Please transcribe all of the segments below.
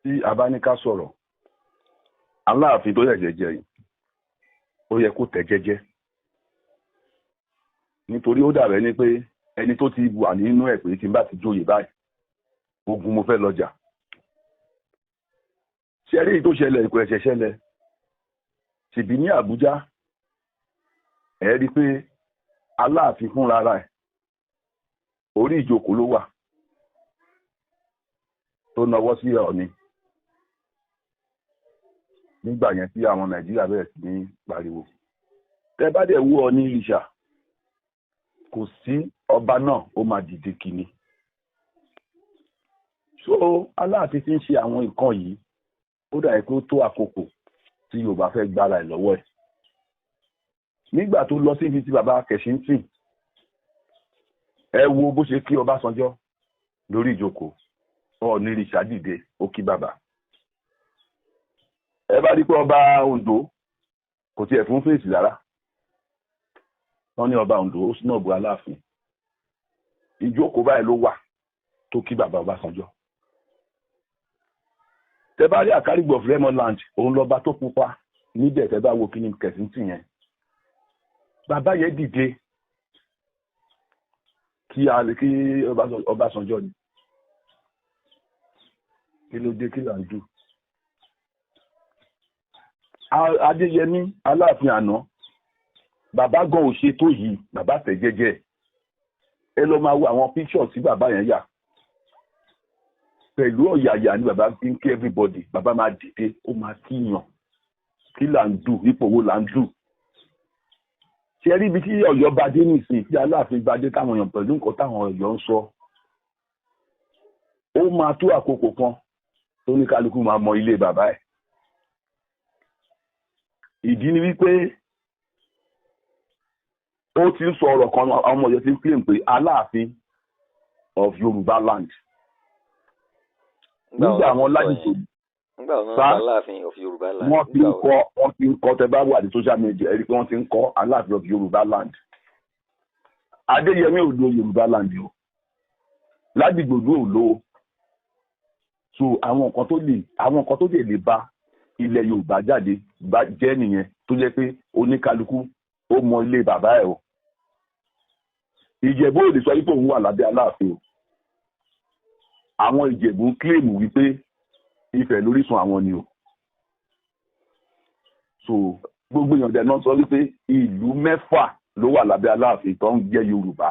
Tí a bá ní ká sọ̀rọ̀, Aláàfin tó ṣẹ̀ṣẹ̀ jẹ yìí, ó yẹ kó tẹ̀ jẹ́jẹ́, nítorí ó dàbẹ́ ní pé ẹni tó ti wà nínú ẹ̀ pé tí n bá ti joyè báyìí, ogun mo fẹ́ lọ jà. Ṣe rí èyí tó ṣẹlẹ̀? Kò ẹ̀ṣẹ̀ ṣẹlẹ̀. Ṣèbí ní Àbújá, ẹ rí i pé Aláàfin fúnra ẹ̀, orí ìjókòó ló wà tó nawọ́ sí Ọọ̀ni nígbà yẹn tí àwọn Nàìjíríà bẹ̀rẹ̀ sí ní pariwo. Tẹ bá dẹ̀ wú Ọọ̀ni ìrìṣà, kò sí ọba náà ó máa dìde kìíní. So Aláàfin ti ń ṣe àwọn nǹkan yìí, ó dà pé ó tó àkókò tí Yorùbá fẹ́ gbára ẹ̀ lọ́wọ́ ẹ̀. Nígbà tó lọ síbi tí bàbá Kẹ̀síntìn, ẹ wo bó ṣe kí Ọbásanjọ́ lórí ìjókòó. Ọọ̀ni ìrìṣà dìde, ó kí bàbá. Ẹ bá rí pé ọba Oǹdó kò tiẹ̀ fún fèsì rárá. Wọ́n ní ọba Oǹdó ó snub Aláàfin. Ìjókòó báyìí ló wà tó kí bàbá Ọbásanjọ́. Tẹ bá rí Àkárìgbò of Rẹ́mọland, òun lọ́ba tó pupa níbẹ̀. Tẹ bá wo kíní Kẹ̀sìntì yẹn, bàbá yẹn dìde kí kí Ọbásanjọ́ ni. Kí ló dé? Kí là ń dù? Adéyẹmí, Aláàfin àná, bàbá gan ò ṣe tó yìí. Bàbá tẹ̀ jẹ́jẹ́. Ẹ lọ máa wo àwọn pictures tí bàbá yẹn yà pẹ̀lú ọ̀yàyà ni bàbá fi ń kí everybody. Bàbá máa dìde, ó máa kíyàn. Kí là ń dù? Ipò wo là ń dù? Ṣe rí ibi tí Ọ̀yọ́ bá dé nìsín, tí Aláàfin bá dé, táwọn èèyàn pẹ̀lú nǹkan táwọn Ọ̀yọ́ ń sọ, ó máa tó àkókò kan tó ní kálukú máa mọ ilé bàbá ẹ̀. Ìdí ni wípé ó ti ń sọ ọ̀rọ̀ kan, àwọn ọmọ Ọ̀yọ́ ti ń claim pé Aláàfin of Yorùbá land. Nígbà àwọn ládìgbò Nígbà wọn sọ Aláàfin of Yorùbá land? Wọ́n ti ń kọ́, wọ́n ti ń kọ́. Tẹ bá wà ní social media, ẹ rí i pé wọ́n ti ń kọ́ Aláàfin of Yorùbá land. Adéyẹmí ò lo Yorùbá land o, Ládìgbòdú ò lo. So àwọn nǹkan tó lè ba ilẹ̀ Yorùbá jáde bá jẹ́ nìyẹn, tó jẹ́ pé oníkálukú ó mọ ilé bàbá ẹ̀ o. Ìjẹ̀bú ò lè sọ wípé òun wà lábẹ́ Aláàfin o. Àwọn Ìjẹ̀bú ń claim wípé Ifẹ̀ lórísun àwọn ni o. So gbogbo èèyàn dẹ̀ náà sọ wípé ìlú mẹ́fà ló wà lábẹ́ Aláàfin tó ń jẹ́ Yorùbá.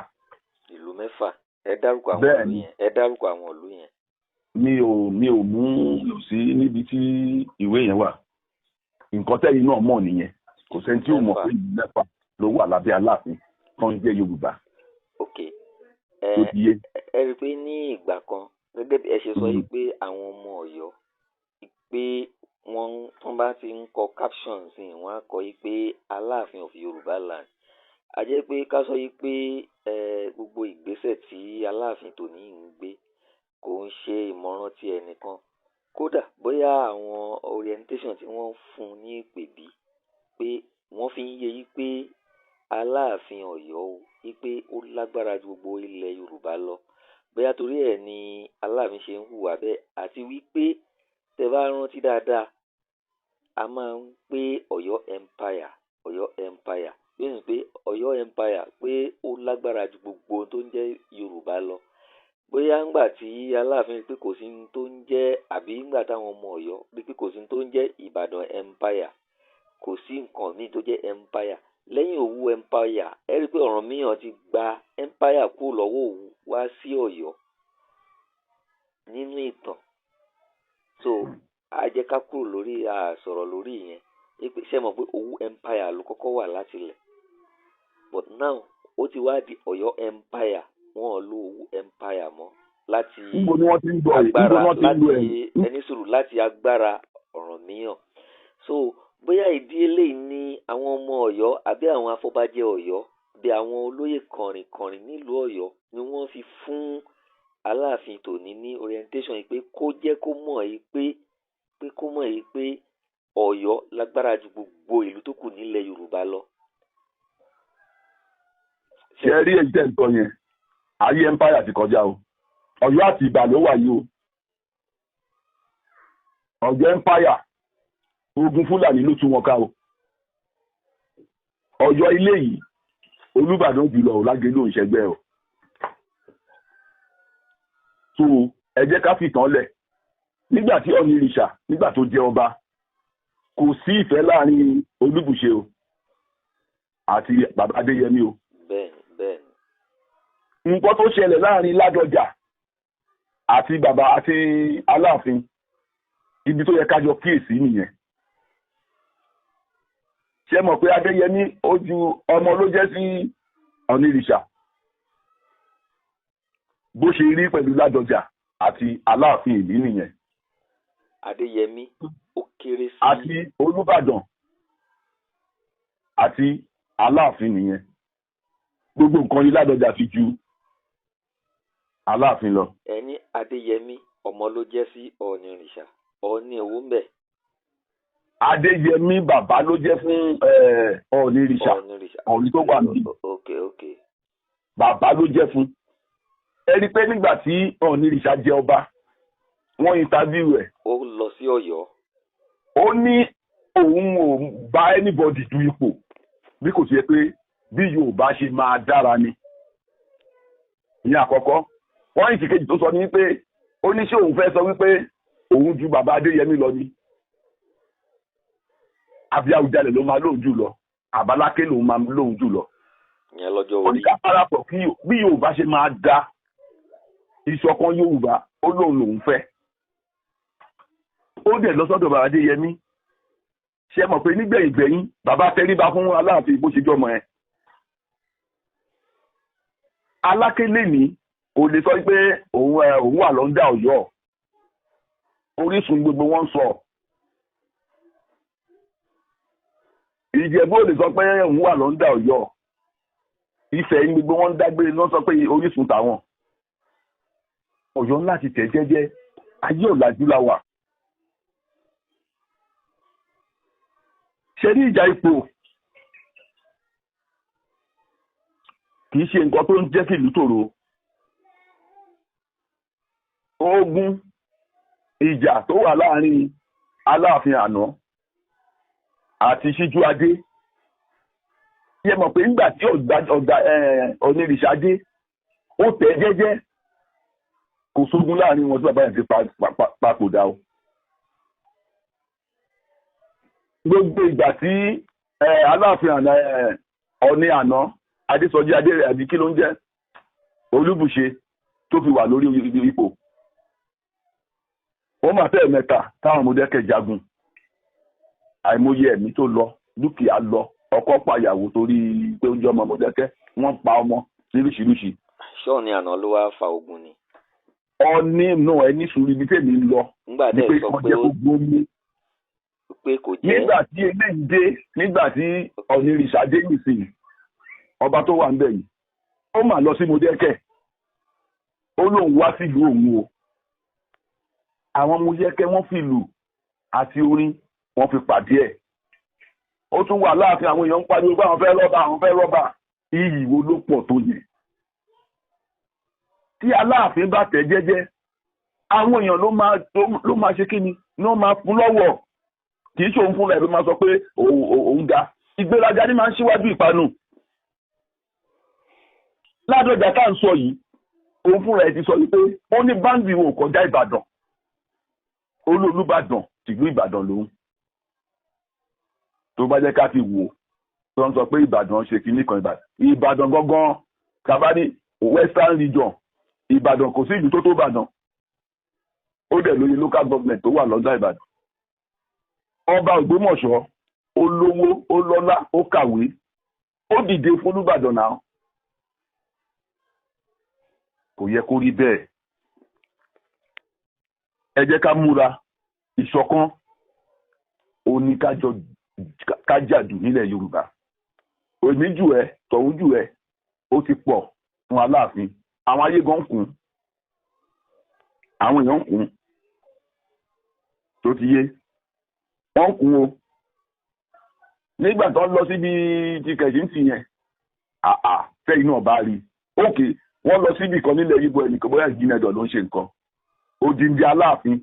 Ìlú mẹ́fà? Ẹ dárúkọ àwọn ìlú yẹn, ẹ dárúkọ àwọn ìlú yẹn. Mi ò mú, mi ò sí níbi tí ìwé yẹn wà. Nǹkan tẹ́yìn náà mọ̀ nìyẹn. Kò sẹ́ni tí ò mọ̀ pé ìlú mẹ́fà ló wà lábẹ́ Aláàfin tó ń jẹ́ Yorùbá. Ok, ẹ ẹ rí i pé ní ìgbà kan, gẹ́gẹ́ bí ẹ ṣe sọ yìí pé àwọn ọmọ Ọ̀yọ́, pé wọ́n bá ti ń kọ captions yìí, wọ́n á kọ yìí pé Aláàfin of Yorùbá land. A jẹ́ pé ká sọ yìí pé gbogbo ìgbésẹ̀ tí Aláàfin tòní ń gbé kò ń ṣe ìmọ̀ràn ti ẹnìkan, kódà bóyá àwọn orientation tí wọ́n fún un ní ìpèbí pé wọ́n fi ń yé yí pé Aláàfin Ọ̀yọ́ o, wípé ó lágbára ju gbogbo ilẹ̀ Yorùbá lọ, bóyá torí ẹ̀ ni Aláàfin ṣe ń hùwà bẹ́ẹ̀. Àti wípé tẹ bá rántí dáadáa, a máa ń pé Ọ̀yọ́ Empire, Ọ̀yọ́ Empire, yóò ní pé Ọ̀yọ́ Empire pé ó lágbára ju gbogbo ohun tó ń jẹ́ Yorùbá lọ. Bóyá ńgbà tí Aláàfin rí pé kò sí ohun tó ń jẹ́, àbí ńgbà táwọn ọmọ Ọ̀yọ́ rí pé kò sí ohun tó ń jẹ́ Ìbàdàn Empire, kò sí nǹkan míì tó jẹ́ empire lẹ́yìn Òwu Empire, ẹ rí i pé Ọ̀rànmíyàn ti gba empire kúrò lọ́wọ́ Òwu wá sí Ọ̀yọ́ nínú ìtàn. So a jẹ́ ká kúrò lórí àsọ̀rọ̀ lórí ìyẹn. Ṣé mọ̀ pé Òwu Empire ló kọ́kọ́ wà láti ilẹ̀? But now ó ti wá di Ọ̀yọ́ Empire. Wọn ò lo Òwu Empire mọ́ láti Níbo ni wọ́n ti ń gbọ́ yìí? Níbo agbára ni wọ́n ti ń lo láti ẹ̀? Ẹni sùúrù, láti agbára Ọ̀rànmíyàn. So bóyá ìdí eléyìí ni àwọn ọmọ Ọ̀yọ́ àbí àwọn afọbajẹ Ọ̀yọ́ bí àwọn olóyè kànrìnkànrìn nílùú Ọ̀yọ́ ni wọ́n fi fún Aláàfin tòní ní orientation yìí pé kó jẹ́ kó mọ̀ yìí pé kó mọ̀ yìí pé Ọ̀yọ́ lágbára ju gbogbo ìlú tó kù nílẹ̀ Yorùbá lọ. Ṣe rí èyí tẹ̀ ń sọ yẹn, ayé empire ti kọjá o. Ọ̀yọ́ àti Ìbà ló wà yìí o. Ọ̀yọ́ empire, ogun Fúlàní ló tú wọn ká o. Ọ̀yọ́ ilé yìí, Olúbàdàn jùlọ ò Lágelú ò ń ṣẹgbẹ́ o. So ẹ jẹ́ ká fìtàn lẹ̀. Nígbà tí Ọ̀nìrìṣà, nígbà tó jẹ ọba, kò sí ìfẹ́ láàrin Olúbùṣe o àti bàbá Adéyẹmí o. Bẹ́ẹ̀ni, bẹ́ẹ̀ni. Nǹkan tó ṣẹlẹ̀ láàrin Ládọjà àti bàbá àti Aláàfin, ibi tó yẹ ká jọ kíyèsí nìyẹn. Ṣé mọ̀ pé Adéyẹmí ó ju ọmọ ló jẹ́ sí Ọ̀nìrìṣà? Bó ṣe rí pẹ̀lú Ládọjà àti Aláàfin ìlú nìyẹn. Adéyẹmí ó kéré sí àti Olúbàdàn àti Aláàfin nìyẹn. Gbogbo nǹkan ni Ládọjà fi ju Aláàfin lọ. Ẹni Adéyẹmí ọmọ ló jẹ́ sí Ọ̀nìrìṣà, Ọ̀ọ̀ni èwo ń bẹ̀? Adéyẹmí bàbá ló jẹ́ fún Ọ̀nìrìṣà, Ọ̀ọ̀ni tó wà níbí. Ok, ok. Bàbá ló jẹ́ fún. Ẹ rí i pé nígbà tí Ọ̀nìrìṣà jẹ ọba, wọ́n interview ẹ̀. Ó lọ sí Ọ̀yọ́. Ó ní òun ò bá anybody du ipò bí kò ṣe pé bí Yorùbá ṣe máa dára ni. Ìyẹn àkọ́kọ́. Wọ́n ní ìkejì tó sọ ní pé ó ní ṣé òun fẹ́ sọ wípé òun ju bàbá Adéyẹmí lọ ni. Àbí Àwùjalẹ̀ ló máa lóun jù lọ, Àbáláké lòun máa lóun jù lọ. Ìyẹn lọ́jọ́ orí. Ó ní ká parapọ̀ kí bí Yorùbá ṣe máa da ìṣọ̀kan Yorùbá, ó lóun lòun fẹ́. Ó dẹ̀ lọ sọ́dọ̀ bàbá Adéyẹmí. Ṣé mọ̀ pé nígbẹ̀yìn gbẹ̀yìn bàbá tẹríba fún Aláàfin bó ṣe jọmọ ẹ. Aláké lè ní kò lè sọ pé òun wà lọ́ndà Ọ̀yọ́. Orísun gbogbo wọn sọ. Ìjẹ̀bú ò lè sọ pé òun wà lọ́ndà Ọ̀yọ́. Ifẹ̀ ní gbogbo wọn dágbére ló sọ pé orísun tàwọn. Ọ̀yọ́ ńlá ti tẹ̀ jẹ́jẹ́, ayé ọ̀làjú la wà. Ṣe ní ìjà ipò kì í ṣe nǹkan tó ń jẹ́ kí ìlú tòrò. Ogun ìjà tó wà láàrin Aláàfin àná àti Síjú Adé. Yẹ mọ̀ pé nígbà tí Ọ̀nìrìṣà dé, ó tẹ̀ jẹ́jẹ́, kò sógun láàrin wọn tí bàbá yẹn ti papòdà o. Gbogbo ìgbà tí Aláàfin àná Ọ̀ọ̀ni àná Adésọjí Adé àbí kí ló ń jẹ́ Olúbùṣe tó fi wà lórí ipò, ó máa fẹ́ mẹ́ta táwọn ọmọdé jagun. Àìmọye ẹ̀mí tó lọ, dúkìá lọ, ọkọ pàyàwó torí pé ó jẹ́ ọmọ Mọdákẹ́kẹ́, wọ́n pa ọmọ lóríṣiríṣi. Ṣọ́ọ̀ni àná ló wá fa ogun ni. Ọ̀ọ̀ni náà ẹni sùúrù ibi tèmi ń lọ. Nígbà tẹ́ ẹ sọ pé ó pé kò jẹ́. Nígbà tí eléyìí dé, nígbà tí Ọ̀nìrìṣà dé nìsín, ọba tó wà níbẹ̀ yìí, ó mà lọ sí Mọdákẹ́kẹ́, ó lóun wá sílùú òun o. Àwọn Mọdákẹ́kẹ́ wọ́n fi lù àti orin wọ́n fi pàdé ẹ̀. Ó tún wà láàfin, àwọn èèyàn ń pariwo pé àwọn fẹ́ rọ́bà, àwọn fẹ́ rọ́bà. Iyì wo ló pọ̀ tó yẹn? Tí Aláàfin bá tẹ̀ jẹ́jẹ́, àwọn èèyàn ló máa ṣe kíni ni wọ́n máa fún lọ́wọ́. Kì í ṣe òun fúnra ẹ̀ ló máa sọ pé òun ga. Ìgbéraga ni máa ń ṣíwájú ìpanu. Ládọjà tá à ń sọ yìí, òun fúnra ẹ̀ ti sọ wípé ó ní báńdì wo kọjá Ìbàdàn. Olúbàdàn tìlú Ìbàdàn lòun. Tó bá jẹ́ ká fi wò tó ń sọ pé Ìbàdàn ṣe kinní kan, Ìbàdàn Ìbàdàn gangan kaba ní Western Region, Ìbàdàn kò sí ìlú tó tó Ìbàdàn. Ó dẹ̀ lóye local government tó wà lọ́dọ̀ Ìbàdàn. Ọba Ògbómọ̀ṣọ́ ó lówó, ó lọ́lá, ó kàwé, ó dìde fún Olúbàdàn náà. Kò yẹ kó rí bẹ́ẹ̀. Ẹ jẹ́ ká múra ìṣọ̀kan, ó ní kájàdù nílẹ̀ Yorùbá. Òní jù ẹ, tọ̀hún jù ẹ, ó ti pọ̀ fún Aláàfin. Àwọn ayé gan kún, àwọn èèyàn kún, tó ti yé, wọ́n kún o. Nígbà tó ń lọ síbi ti Kẹ̀sìntì yẹn, àà fẹ́ inú ọba rí. Ókè, wọ́n lọ síbi kan nílẹ̀ Yíbo, ẹnìkan bóyá ìjìnlẹ̀dọ̀ ló ń ṣe nǹkan. Odindi Aláàfin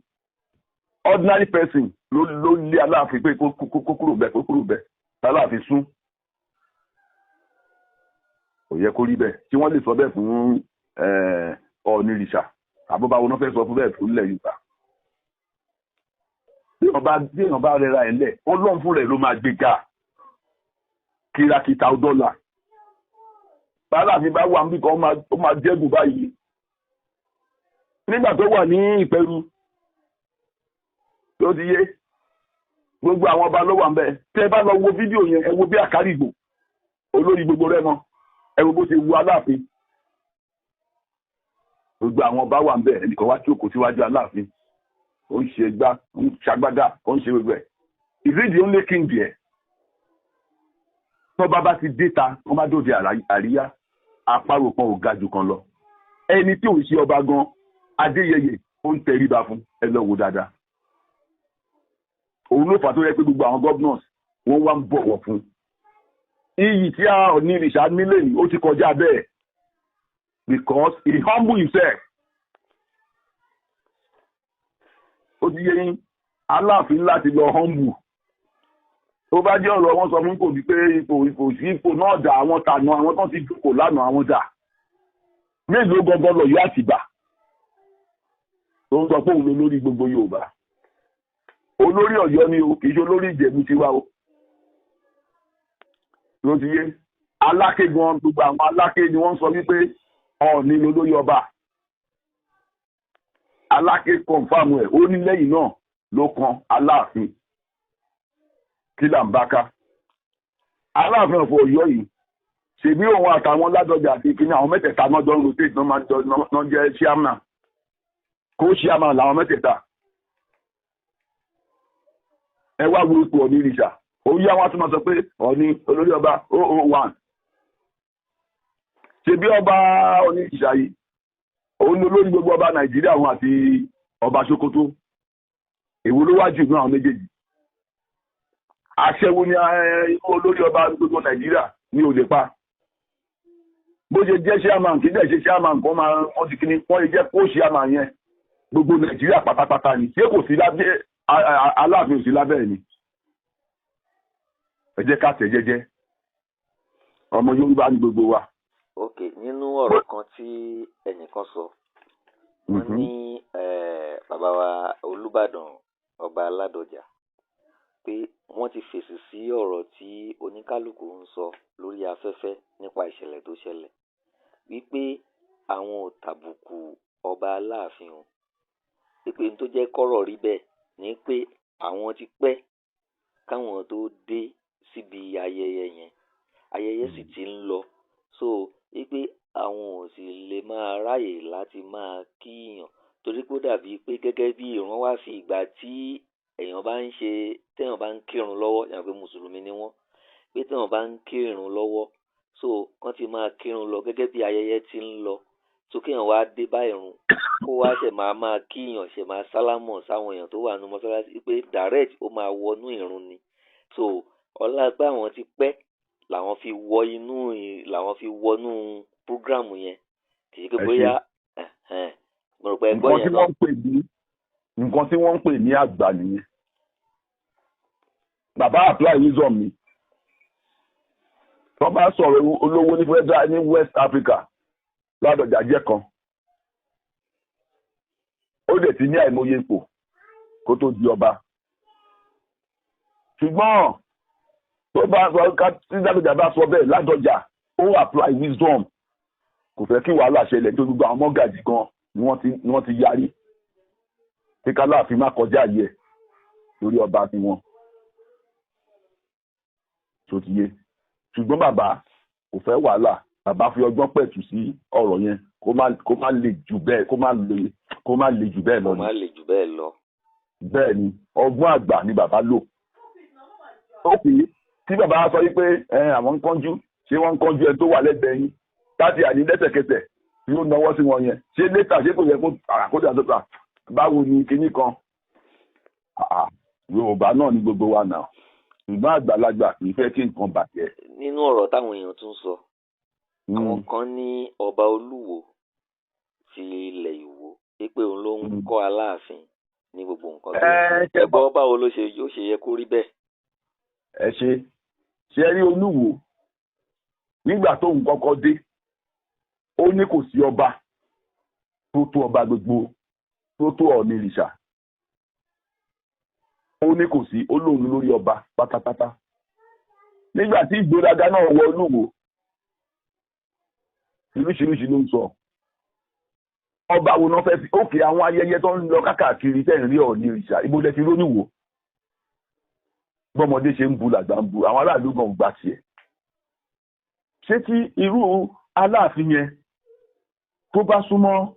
Ordinary person ló lé Aláàfin pé kó kúrò bẹ́ẹ̀, kó kúrò bẹ́ẹ̀, Aláàfin sún. Kò yẹ kó rí bẹ́ẹ̀. Tí wọ́n lè sọ bẹ́ẹ̀ fún Ọ̀ọ̀nìrìṣà, àbúbáwo náà fẹ́ sọ fún bẹ́ẹ̀ fún ilẹ̀ Yorùbá. Bí èèyàn bá rẹra ẹ̀ lẹ̀, Ọlọ́run fún rẹ̀ ló máa gbé ga. Kìràkìtà dọ́là. Aláàfin bá wà níbi kan, ó máa jẹ́gùn báyìí. Nígbà tó wà ní Ìpẹ́rù, tó ti yé, gbogbo àwọn ọba ló wà ń bẹ̀. Tẹ́ ẹ bá lọ wo fídíò yẹn, ẹ wo bí Àkárìgbò, olórí gbogbo Rẹ́mọ, ẹ wo bó ṣe wu Aláàfin. Gbogbo àwọn ọba wà ń bẹ̀, ẹnìkan wá jókòó síwájú Aláàfin. Ó ń ṣe gbá, ó ń ṣagbádá, ó ń ṣe gbogbo ẹ̀. Is it the only king there? Tọ́ba bá ti dé ta, wọ́n bá dòde àríyá, àparò kan ò ga jù kan lọ. Ẹni tí ò ń ṣe ọba gan, Adéyẹyè, ó ń tẹríba fún, ẹ lọ wò dáadáa. Òun ló fà tó yẹ pé gbogbo àwọn governors wọ́n wá ń bọ̀wọ̀ fún. Iyì tí a Ọ̀ọ̀nìrìṣà nílé ní ó ti kọjá bẹ́ẹ̀, because he humble himself. Ó ti yé yín, Aláàfin láti lọ humble. Tó bá jẹ́ ọ̀rọ̀ wọn sọ fún kò bí pé ipò sí ipò náà dà, àwọn tànà àwọn tó ti jókòó lánàá àwọn dà. Mélòó gangan lọ yóò Àtìbà tó ń sọ pé òun ló lórí gbogbo Yorùbá. Olórí Ọ̀yọ́ ni o, kì í ṣe olórí Ìjẹ̀bú tiwa o. Ló ti yé, Aláké gan, gbogbo àwọn Aláké ni wọ́n sọ wípé Ọọ̀ni lolórí ọba. Aláké kọ̀ǹfàmù ẹ̀, ó ní lẹ́yìn náà ló kan Aláàfin. Kí là ń bá ká? Aláàfin ọ̀fọ̀ Ọ̀yọ́ yìí, ṣèbí òun àtàwọn Ládọjà àti ìkíní àwọn mẹ́tẹ̀ẹ̀ta náà jọ ń rotate, náà máa jọ jẹ́ chairman. Kó chairman làwọn mẹ́tẹ̀ẹ̀ta. Ẹ wá wo ipò Ọ̀ọ̀nìrìṣà, ó yá wọn tún máa sọ pé Ọọ̀ni olórí ọba 001. Ṣèbí ọba Ọ̀ọ̀nìrìṣà yìí, òun ni olórí gbogbo ọba Nàìjíríà, òun àti ọba Sókótó. Èwo ló wá jù ní àwọn méjèèjì? Aṣẹ́wó ni olórí ọba gbogbo Nàìjíríà ní ò lè pa. Bó ṣe jẹ́ chairman, kì í dẹ̀ ṣe chairman kan máa wọ́n ti kíní, wọ́n lè jẹ́ kó chairman yẹn gbogbo Nàìjíríà pátápátá ni. Ṣé kò sí lábẹ́ Aláàfin, ò sí lábẹ́ ẹ̀ ni? Ẹ jẹ́ ká tẹ̀ jẹ́jẹ́, ọmọ Yorùbá ní gbogbo wa. Ok, nínú ọ̀rọ̀ kan tí ẹnìkan sọ, wọ́n ní bàbá wa Olúbàdàn ọba Ládọjà pé wọ́n ti fèsì sí ọ̀rọ̀ tí oníkálukú ń sọ lórí afẹ́fẹ́ nípa ìṣẹ̀lẹ̀ tó ṣẹlẹ̀, wípé àwọn ò tàbùkù ọba Aláàfin o, wípé n tó jẹ́ kọ́rọ̀ rí bẹ́ẹ̀ ni pé àwọn ti pẹ́ káwọn tó dé síbi ayẹyẹ yẹn, ayẹyẹ sì ti ń lọ, so wípé àwọn ò sì lè máa ráyè láti máa kíyàn, torí pé ó dàbí pé gẹ́gẹ́ bí ìran wá fi ìgbà tí èèyàn bá ń ṣe, téèyàn bá ń kírun lọ́wọ́, yàrá pé mùsùlùmí ni wọ́n, pé téèyàn bá ń kírun lọ́wọ́, so kán ti máa kírun lọ gẹ́gẹ́ bí ayẹyẹ ti ń lọ, so kéèyàn wá dé bá ìrun kó wá ṣe máa kíyàn, ṣe máa sálámọ̀ sáwọn èèyàn tó wà nínú mọ́sálásí, pé direct ó máa wọnú ìrun ni. So ọlá pé àwọn ti pẹ́ làwọn fi wọ inú, làwọn fi wọnú prógrámù yẹn, kì í ṣe pé bóyá mo rò pé ẹgbọ́n yẹn náà. Nǹkan tí wọ́n ń pè ní àgbà nìyẹn. Bàbá apply wisdom mi. Tó bá sọ̀rọ̀ olówó ní federal ní West Africa, Ládọjà jẹ́ kan. Ó dẹ̀ ti ní àìmọye ipò kó tó di ọba. Ṣùgbọ́n tó bá sọ tí Ládọjà bá sọ bẹ́ẹ̀, Ládọjà ó apply wisdom. Kò fẹ́ kí wàhálà ṣẹlẹ̀ tó gbogbo àwọn mọ́gàjì gan ni wọ́n ti yarí. Kí Aláàfin má kọjá yẹ lórí ọba tiwọn. Tó ti yé. Ṣùgbọ́n bàbá kò fẹ́ wàhálà, bàbá fi ọgbọ́n pẹ̀tù sí ọ̀rọ̀ yẹn kó má le jù bẹ́ẹ̀, kó má le jù bẹ́ẹ̀ lọ. Kó má le jù bẹ́ẹ̀ lọ. Bẹ́ẹ̀ ni, ọgbọ́n àgbà ni bàbá lò. Ó pè é tí bàbá sọ wípé àwọn ń kánjú, ṣé wọ́n ń kánjú ẹ tó wà lẹ́gbẹ̀ẹ́ yín láti àní lẹ́sẹ̀kẹsẹ̀ tí ó nawọ́ sí wọn yẹn, ṣé létà ṣé kò yẹ kó àkójọ àtọ́ta báwo ni kinní kan? Yorùbá náà ni gbogbo wa náà, ṣùgbọ́n àgbàlagbà kì í fẹ́ kí nǹkan bàjẹ́. Nínú ọ̀rọ̀ táwọn èèyàn tún sọ, àwọn kan ní ọba Olúwo ti ilẹ̀ Ìwó pé òun ló ń kọ́ Aláàfin Ní gbogbo nǹkan tó ẹ gbọ́, báwo ló ṣe yóò ṣe yẹ kó rí bẹ́ẹ̀? Ẹ ṣe rí Olúwo nígbà tó ń kọ́kọ́ dé, ó ní kò sí ọba tó tó ọba gbogbo tó tó Ọ̀ọ̀nìrìṣà. Ó ní kò sí, ó lóun lórí ọba pátápátá. Nígbà tí ìgbéraga náà wọ Olúwo, oríṣiríṣi ló ń sọ. Ọba wo náà fẹ́ fi òkè àwọn ayẹyẹ tó ń lọ káàkiri tẹ̀ ń rí Ọ̀ọ̀nìrìṣà, ibo lẹ ti róníwò? Bọ́mọdé ṣe ń bu làgbà ń bu, àwọn aráàlú gan gbà tiẹ̀. Ṣé tí irú Aláàfin yẹn tó bá súnmọ́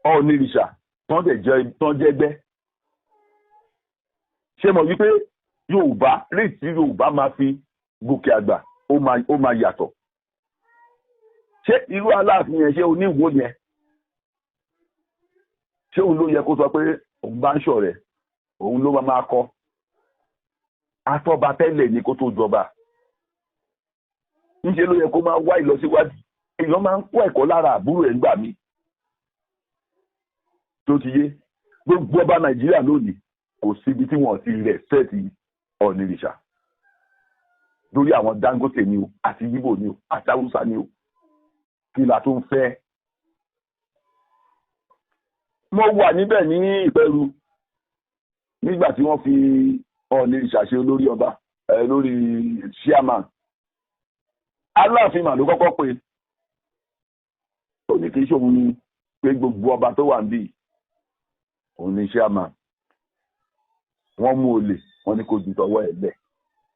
Ọ̀ọ̀nìrìṣà tán jẹ́gbẹ́, ṣé mọ̀ wípé Yorùbá rétí Yorùbá máa fi gòkè àgbà, ó máa yàtọ̀. Ṣé irú Aláàfin yẹn, ṣé oníwò yẹn, ṣé òun ló yẹ kó sọ pé òun bá ń ṣọ̀rẹ́, òun ló máa kọ́? Atọ́ba tẹ́lẹ̀ ni kó tó jọba. Níṣẹ́ ló yẹ kó máa wá ìlọsíwájú. Èèyàn máa ń kó ẹ̀kọ́ lára àbúrò ẹ̀ ńgbà mí. Tó ti yé, gbogbo ọba Nàìjíríà lónìí kò síbi tí wọ́n ti rẹ̀spẹ̀tì Ọ̀ọ̀nìrìṣà. Lórí àwọn Dangote ni o, àti Yíbò ni o, àti Haúsá ni o. Kí la tó ń fẹ́? Mo wà níbẹ̀ ní Ìpẹ́rù nígbà tí wọ́n fi Ọ̀ọ̀nìrìṣà ṣe olórí ọba, lórí chairman. Aláàfin mà ló kọ́kọ́ pé ó ní kì í ṣòun ni, pé gbogbo ọba tó wà níbí òun ní chairman. Wọ́n mú olè, wọ́n ní kó ju tọwọ́ ẹ̀ lẹ̀,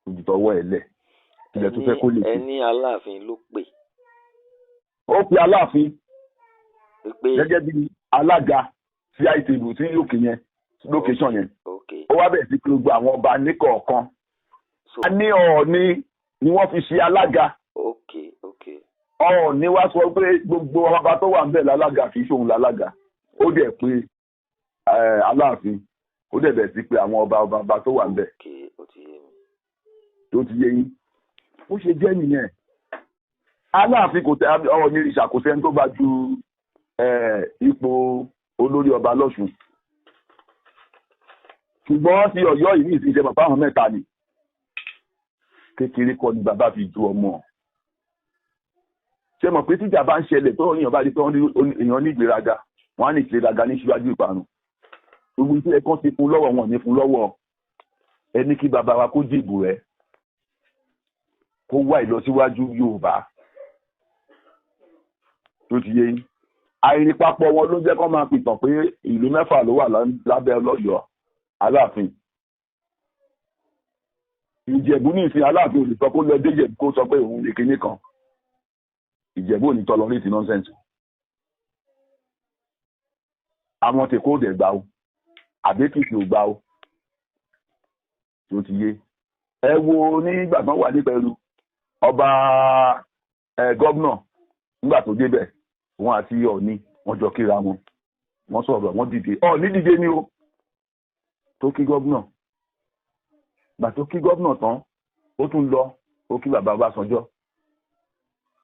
kó ju tọwọ́ ẹ̀ lẹ̀. Ilẹ̀ tó fẹ́ kó lè ṣe. Ẹni Aláàfin ló pè. Ó pe Aláàfin gẹ́gẹ́ bí alága sí àìtìbù sí òkè yẹn, location yẹn. Ó wá bẹ̀rẹ̀ sí pé gbogbo àwọn ọba níkọ̀ọ̀kan. A ní Ọ̀ọ̀ni ni wọ́n fi ṣe alága. Ọ̀ọ̀ni wá sọ pé gbogbo ọba tó wà níbẹ̀ lálága, kì í ṣòun lálága. Ó dẹ̀ pé Aláàfin, ó dẹ̀ bẹ̀rẹ̀ sí pé àwọn ọba ọba tó wà níbẹ̀. Tó ti yé yín. Ó ṣe jẹ́ nìyẹn. Aláàfin kò tẹ Ọ̀ọ̀nìrìṣà, kò sẹ́ni tó bá ju ipò olórí ọba lọ́ṣun. Ṣùgbọ́n ti Ọ̀yọ́ yìí ní ìsinsẹ́ bàbá àwọn mẹ́ta ni. Kékeré kọ́ ni bàbá fi ju ọmọ. Ṣé mọ̀ pé tíjà bá ń ṣẹlẹ̀ tó èèyàn bá di pé èèyàn ní ìgbéraga, wọ́n á ní ìgbéraga ní síwájú ìparun. Gbogbo tí ẹ̀kan ti fún lọ́wọ́ wọn ní fún lọ́wọ́. Ẹni kí bàbá wa kó dìbò rẹ̀, kó wá ìlọsíwájú Yorùbá. Tó ti yé yín. Àìrìnpapọ̀ wọn ló jẹ́ kó máa pìtàn pé ìlú mẹ́fà ló wà lábẹ́ Ọlọ́yọ̀ọ́ Aláàfin. Ìjẹ̀bú ní ìsìn Aláàfin ò lè sọ kó lọ dé Ìjẹ̀bú kó sọ pé òun lè kinní kan. Ìjẹ̀bú ò ní tolerate nonsense. Àwọn tèkó dẹ̀ gbà o, àbẹ́kìtì ò gbà o. Tó ti yé. Ẹ wo nígbà tán wà ní pẹ̀lú ọba gómìnà nígbà tó débẹ̀, wọn àti Ọ̀ọ̀ni wọ́n jọ kíra wọn, wọ́n sọ̀rọ̀, wọ́n dìde. Ọ̀ọ̀ni dìde ni o tó kí gómìnà. Gbà tó kí gómìnà tán, ó tún lọ, ó kí bàbá Ọbásanjọ́.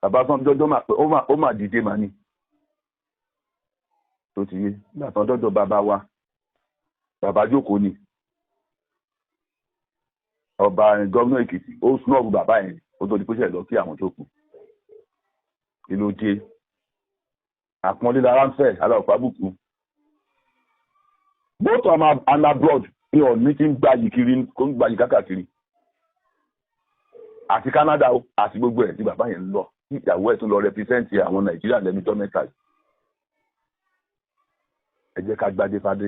Bàbá Ọbásanjọ́ ó mà dìde mà ní. Tó ti yé. Nígbà tán dọ́dọ̀ bàbá wa, bàbá jókòó ni. Ọba gómìnà Èkìtì ó snub bàbá yẹn, ó tó di pé ṣe lọ kí àwọn tó kù. Kí ló dé? Àpọ́nlé lára ń fẹ́, aláwọ̀ bùkún. Both and abroad ní Ọ̀ọ̀ni tí ń gbayì kiri, kó ń gbayì kákàkiri. Àti Canada o, àti gbogbo ẹ̀ tí bàbá yẹn ń lọ. Ìyàwó ẹ̀ tún lọ represent àwọn Nàìjíríà lẹ́nu tó mẹ́ta yìí. Ẹ jẹ́ ká gbadé fadé.